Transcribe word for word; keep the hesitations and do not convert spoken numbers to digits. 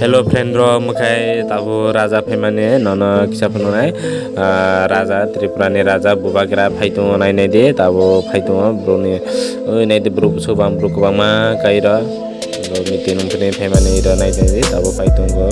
Hello friend rok, mwkhai tabuk raja phaimani nono kisa phunuknai. Ah, raja, Tripura ni raja bubagra phai tongo, nai nai di, tabuk phai tongo, borok ni, oi nai di, borok bwswk bang, borok kwbangma kai rw. Borok meeting wngwi phaimani rw, nai nai di, tabuk phai tongo.